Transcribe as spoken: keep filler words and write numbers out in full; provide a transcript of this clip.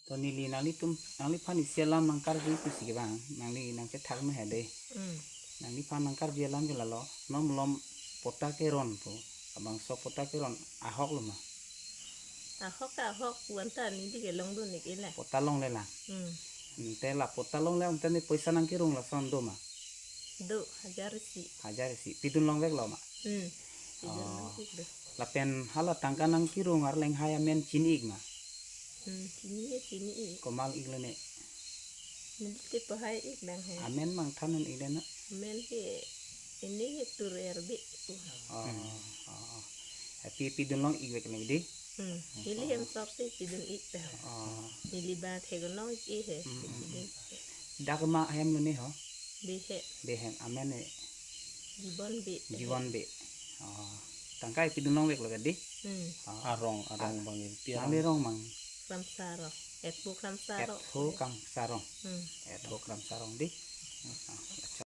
To neli nanglitum, nangliphan isi alam nangkarju pusi ke bang, nangli nangchethak me hede. Hmm. Nangliphan nangkarju alam ke lalo, non malom patta keron pu. Labangso patta keron ahok lo ma? Ahok ta ahok, pu anta neli ke longdun-ik-e la. Patta longle lang. Hmm. Hmm, te la patta longle, ante ne poisa nangkerung lason do ma? Do, hajar isi. Hajar isi. Pidun longvek lo ma? Hmm. Pidun Oh. longvek do. Lapen hala tangka nangkerung arleng hai amen chini-ik ma? Hmm, chini-e, chini-e. Komat-ik lo ne? Neli te pahai-ik dang hai. Amen mang than un-ik le na? Amen ke, ini ke Tur Erbe pu. Oh, Hmm. oh, oh. Happy pidun long-ik vek le di? Hmm. Neli hem sok te pidun-ik ta. Oh. Neli ba theklong-ik-e he. Hmm, hmm, Pidun. hmm. Dak ma hem lo ne ho? Behe. Behem, amen e? Jibon Be. Jibon Be. Oh. Tangka pidun longvek lo ke di? Hmm. Oh. Arong, arong Ah. bang pi Nangli arong? Rong mang? Kramsa Rong. Etho Kramsa Rong. Etho Kramsa Rong. Hmm. Etho Kramsa Rong di. Oh, acha.